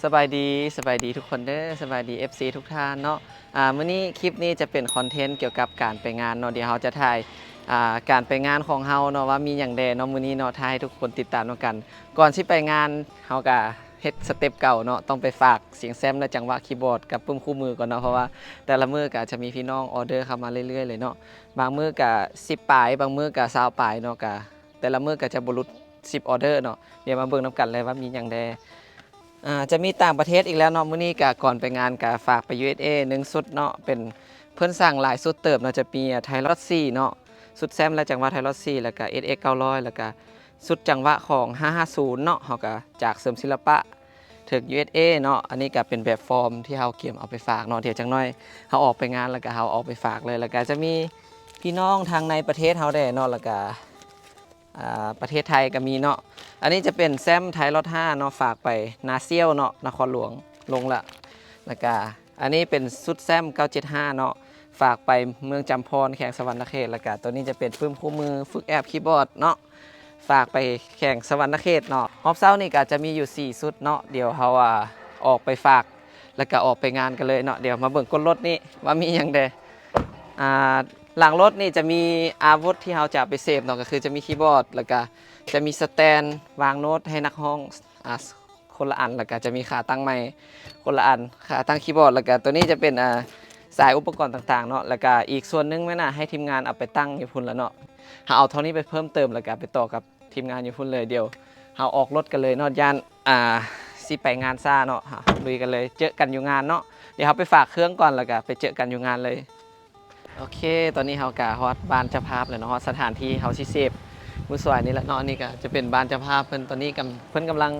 ສະບາຍດີ ສະບາຍດີທຸກຄົນເດີ ສະບາຍດີ ເອັຟຊີ ທຸກທ່ານເນາະ. ອາ ມື້ນີ້ຄລິບນີ້ຈະເປັນຄອນເທັນກ່ຽວກັບການໄປງານເນາະ. ດຽວເຮົາຈະຖ່າຍ ອາ ການໄປງານຂອງເຮົາເນາະ ວ່າມີຫຍັງແດ່ເນາະ ມື້ນີ້ເນາະ. ຖ້າໃຫ້ທຸກຄົນຕິດຕາມນຳກັນ ກ່ອນຊິໄປງານ ເຮົາກະເຮັດສະເຕັບເກົ່າເນາະ ຕ້ອງໄປຝາກສຽງແຊມ ແລະ ຈັງຫວະຄີບອດກັບປຶ້ມຄູ່ມືກ່ອນເນາະ ເພາະວ່າແຕ່ລະມື້ກະຈະມີພີ່ນ້ອງອໍເດີເຂົ້າມາເລື້ອຍໆເລີຍເນາະ. ບາງມື້ກະສິບປາຍ ບາງມື້ກະຊາວປາຍເນາະ ກະແຕ່ລະມື້ກະຈະບໍ່ຫຼຸດສິບອໍເດີເນາະ. ດຽວມາເບິ່ງນຳກັນເລີຍວ່າມີຫຍັງແດ່. ອາ ຈະມີຕ່າງປະເທດອີກແລ້ວເນາະ. ມື້ນີ້ກະກ່ອນໄປງານກະຝາກໄປ ຢູເອສເອ ໜຶ່ງຊຸດເນາະ ເປັນ ເພິ່ນສັ່ງຫຼາຍຊຸດເຕີບເນາະ ຈະມີ Taillox ສີ່ເນາະ ຊຸດແຊມ ແລະ ຈັງຫວະ Taillox ສີ່ ແລ້ວກະ ເອສເອັກ ເກົ້າຮ້ອຍ ແລ້ວກະຊຸດຈັງຫວະຂອງ ຫ້າຫ້າສູນເນາະ. ເຮົາກະຈາກເສີມສິລະປະເຖິງ ຢູເອສເອ ເນາະ. ອັນນີ້ກະເປັນແບບຟອມທີ່ເຮົາກຽມເອົາໄປຝາກເນາະ. ດຽວຈັກໜ້ອຍເຮົາອອກໄປງານ ແລ້ວກະເຮົາເອົາໄປຝາກເລີຍ. ແລ້ວກະຈະມີພີ່ນ້ອງທາງໃນປະເທດເຮົາແດ່ເນາະ ແລ້ວກະ ອາ ປະເທດໄທກະມີເນາະ. ອັນນີ້ຈະເປັນແຊມ Taillox ຫ້າເນາະ ຝາກໄປນາຊຽວເນາະ ນະຄອນຫຼວງ ລົງລະ. ແລ້ວກະອັນນີ້ເປັນຊຸດແຊມ ເກົ້າເຈັດຫ້າເນາະ ຝາກໄປເມືອງຈຳພອນ ແຂວງສະຫວັນນະເຂດ. ແລ້ວກະໂຕນີ້ຈະເປັນປຶ້ມຄູ່ມື ຝຶກແອບຄີບອດເນາະ ຝາກໄປແຂວງສະຫວັນນະເຂດເນາະ. ຮອບເຊົ້ານີ້ກະຈະມີຢູ່ສີ່ຊຸດເນາະ. ດຽວເຮົາ ອາ ອອກໄປຝາກ ແລ້ວກະອອກໄປງານກັນເລີຍເນາະ. ດຽວມາເບິ່ງກົ້ນລົດນີ້ວ່າມີຫຍັງແດ່. ອາ ຫຼັງລົດນີ້ຈະມີອາວຸດທີ່ເຮົາຈະເອົາໄປເສບເນາະ ກະຄືຈະມີຄີບອດ ແລ້ວກະຈະມີສະແຕນວາງໂນ້ດໃຫ້ນັກຮ້ອງ ອາ ຄົນລະອັນ ແລ້ວກະຈະມີຂາຕັ້ງໄມຄົນລະອັນ ຂາຕັ້ງຄີບອດ. ແລ້ວກະໂຕນີ້ຈະເປັນ ອາ ສາຍອຸປະກອນຕ່າງໆເນາະ. ແລ້ວກະອີກສ່ວນໜຶ່ງແມ່ນ ອາ ໃຫ້ທີມງານເອົາໄປຕັ້ງຢູ່ພຸ້ນລະເນາະ. ເຮົາເອົາເທົ່ານີ້ໄປເພີ່ມເຕີມ ແລ້ວກະໄປຕໍ່ກັບທີມງານຢູ່ພຸ້ນເລີຍ. ດຽວເຮົາອອກລົດກັນເລີຍເນາະ ຢ້ານ ອາ ຊິໄປງານຊ້າເນາະ. ລຸຍກັນເລີຍ ເຈີກັນຢູ່ງານເນາະ. ດຽວເຮົາໄປຝາກເຄື່ອງກ່ອນ ແລ້ວກະໄປເຈີກັນຢູ່ງານເລີຍ. ໂອເຄ ຕອນນີ້ເຮົາກະຮອດບ້ານເຈົ້າພາບແລ້ວເນາະ ຮອດສະຖານທີ່ເຮົາຊິເສບມື້ສວຍນີ້ແຫຼະເນາະ. ອັນນີ້ກະຈະເປັນບ້ານເຈົ້າພາບເພິ່ນ ຕອນນີ້ກຳ ເພິ່ນກຳລັງ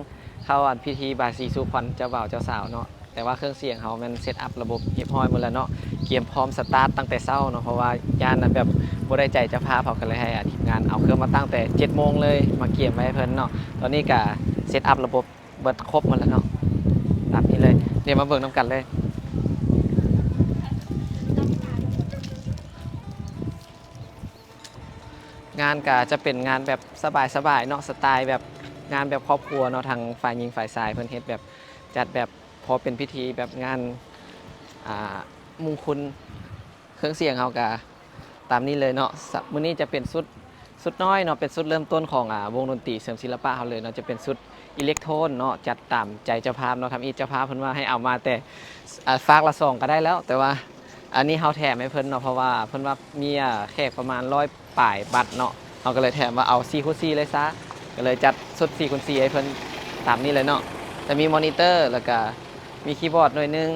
ເຂົ້າ ອັນ ພິທີບາຍສີສູ່ຂວັນເຈົ້າບ່າວເຈົ້າສາວເນາະ. ແຕ່ວ່າເຄື່ອງສຽງເຮົາແມ່ນເຊັດອັບລະບົບຮຽບຮ້ອຍໝົດແລ້ວເນາະ ກຽມພ້ອມສະຕາດຕັ້ງແຕ່ເຊົ້າເນາະ ເພາະວ່າຢ້ານ ອັນ ແບບບໍ່ໄດ້ໃຈເຈົ້າພາບ ເຮົາກະເລີຍໃຫ້ ອາ ທີມງານເອົາເຄື່ອງມາຕັ້ງແຕ່ເຈັດໂມງເລີຍ ມາກຽມໄວ້ໃຫ້ເພິ່ນເນາະ. ຕອນນີ້ກະເຊັດອັບລະບົບ ເບິດຄົບໝົດແລ້ວເນາະ ຕາມນີ້ເລີຍ. ດຽວມາເບິ່ງນຳກັນເລີຍ. ງານກະຈະເປັນງານແບບສະບາຍໆເນາະ ສະໄຕແບບງານແບບຄອບຄົວເນາະ. ທັງຝ່າຍຍິງຝ່າຍຊາຍເພິ່ນເຮັດແບບ ຈັດແບບພໍເປັນພິທີແບບງານ ອາ ມຸງຄຸນ. ເຄື່ອງສຽງເຮົາກະຕາມນີ້ເລີຍເນາະ. ສະ ມື້ນີ້ຈະເປັນຊຸດ ຊຸດນ້ອຍເນາະ ເປັນຊຸດເລີ່ມຕົ້ນຂອງ ອາ ວົງດົນຕີເສີມສິລະປະເຮົາເລີຍເນາະ. ຈະເປັນຊຸດອີເລັກໂທນເນາະ ຈັດຕາມໃຈເຈົ້າພາບເນາະ. ທຳອິດເຈົ້າພາບເພິ່ນວ່າໃຫ້ເອົາມາແຕ່ ອາ ຟາກລະສອງກະໄດ້ແລ້ວ ແຕ່ວ່າອັນນີ້ເຮົາແຖມໃຫ້ເພິ່ນເນາະ ເພາະວ່າເພິ່ນວ່າມີ ອາ ແຂກປະມານຮ້ອຍປາຍບັດເນາະ ເຮົາກະເລີຍແຖມວ່າເອົາສີ່ຄູນສີ່ເລີຍຊະ ກະເລີຍຈັດຊຸດສີ່ຄູນສີ່ໃຫ້ເພິ່ນຕາມນີ້ເລີຍເນາະ. ຈະມີມໍນິເຕີ ແລ້ວກະມີຄີບອດໜ່ວຍໜຶ່ງ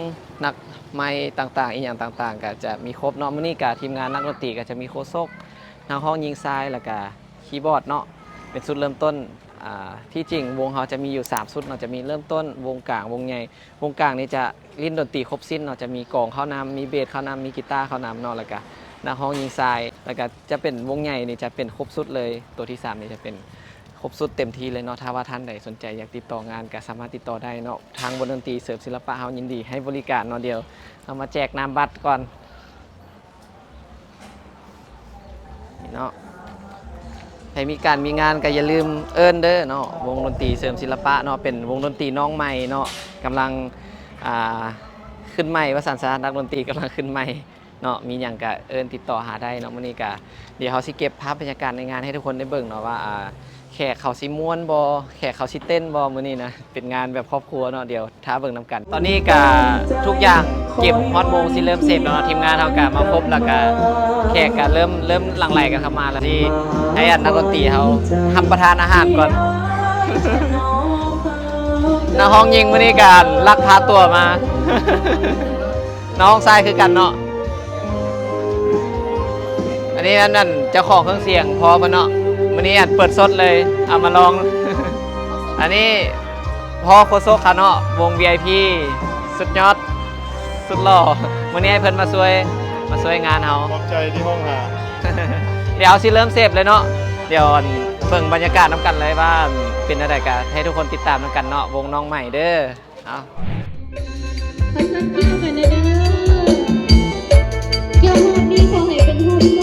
ນັກໄມຕ່າງໆ ອີ່ຫຍັງຕ່າງໆ ກະຈະມີຄົບເນາະ. ມື້ນີ້ກະທີມງານນັກດົນຕີກະຈະມີໂຄສົກ ນັກຮ້ອງຍິງຊາຍ ແລ້ວກະຄີບອດເນາະ ເປັນຊຸດເລີ່ມຕົ້ນ. ອາ ທີ່ຈິງວົງເຮົາຈະມີຢູ່ສາມຊຸດເນາະ ຈະມີເລີ່ມຕົ້ນ ວົງກາງ ວົງໃຫຍ່. ວົງກາງນີ້ຈະຫຼິ້ນດົນຕີຄົບຊິ້ນເນາະ ຈະມີກອງເຂົ້ານຳ ມີເບສເຂົ້ານຳ ມີກີຕາເຂົ້ານຳເນາະ ແລ້ວກະນັກຮ້ອງຍິງຊາຍ. ແລ້ວກະຈະເປັນວົງໃຫຍ່ນີ້ຈະເປັນຄົບຊຸດເລີຍ. ໂຕທີສາມນີ້ຈະເປັນຄົບຊຸດເຕັມທີ່ເລີຍເນາະ. ຖ້າວ່າທ່ານໃດສົນໃຈຢາກຕິດຕໍ່ງານກະສາມາດຕິດຕໍ່ໄດ້ເນາະ ທາງວົງດົນຕີເສີມສິລະປະເຮົາຍິນດີໃຫ້ບໍລິການເນາະ. ດຽວເຮົາມາແຈກນາມບັດກ່ອນ. ນີ້ເນາະ ໃຜມີການມີງານກະຢ່າລືມເອີ້ນເດີເນາະ. ວົງດົນຕີເສີມສິລະປະເນາະ ເປັນວົງດົນຕີນ້ອງໃໝ່ເນາະ ກຳລັງ ອາ ຂຶ້ນໃໝ່ວ່າຊັ້ນຊະ ນັກດົນຕີກຳລັງຂຶ້ນໃໝ່ເນາະ. ມີຫຍັງກະເອີ້ນຕິດຕໍ່ຫາໄດ້ເນາະ. ມື້ນີ້ກະ ດຽວເຮົາຊິເກັບພາບບັນຍາກາດໃນງານໃຫ້ທຸກຄົນໄດ້ເບິ່ງເນາະ ວ່າ ອາ ແຂກເຂົາຊິມ່ວນບໍ່ ແຂກເຂົາຊິເຕັ້ນບໍ່ມື້ນີ້ນະ. ເປັນງານແບບຄອບຄົວເນາະ. ດຽວຖ້າເບິ່ງນຳກັນ. ຕອນນີ້ກະທຸກຢ່າງເກັບຮອດໂມງຊິເລີ່ມເສັດແລ້ວເນາະ. ທີມງານເຮົາກະມາຄົບ ແລ້ວກະແຂກກະເລີ່ມ ເລີ່ມຫຼັ່ງໄຫຼກັນເຂົ້າມາແລ້ວ. ຊິໃຫ້ອັນນັກດົນຕີເຮົາຮັບປະທານອາຫານກ່ອນ. ນັກຮ້ອງຍິງມື້ນີ້ກະລັກພາຕົວມາ ນ້ອງຊາຍຄືກັນເນາະ. ອັນນີ້ແມ່ນ ອັນ ເຈົ້າຂອງເຄື່ອງສຽງພໍ່ເພິ່ນເນາະ. ມື້ນີ້ ອັນ ເປີດສົດເລີຍ ເອົາມາລອງ. ອັນນີ້ພໍ່ໂຄສົກເຮົາເນາະ ວົງ ວີໄອພີ ສຸດຍອດ ສຸດຫຼໍ່. ມື້ນີ້ໃຫ້ເພິ່ນມາຊ່ວຍ ມາຊ່ວຍງານເຮົາ. ຂອບໃຈທີ່ຮ້ອງຫາ. ດຽວຊິເລີ່ມເສບເລີຍເນາະ. ດຽວ ອັນ ເບິ່ງບັນຍາກາດນຳກັນເລີຍວ່າ ອັນ ເປັນແນວໃດ ກະໃຫ້ທຸກຄົນຕິດຕາມນຳກັນເນາະ ວົງນ້ອງໃໝ່ເດີ. ເອົາ ຂໍສັກກ່ຽວກັນແດ່ເດີ ກ່ຽວຮອດນີ້ຂໍໃຫ້ເປັນຮຸ່ນເດີ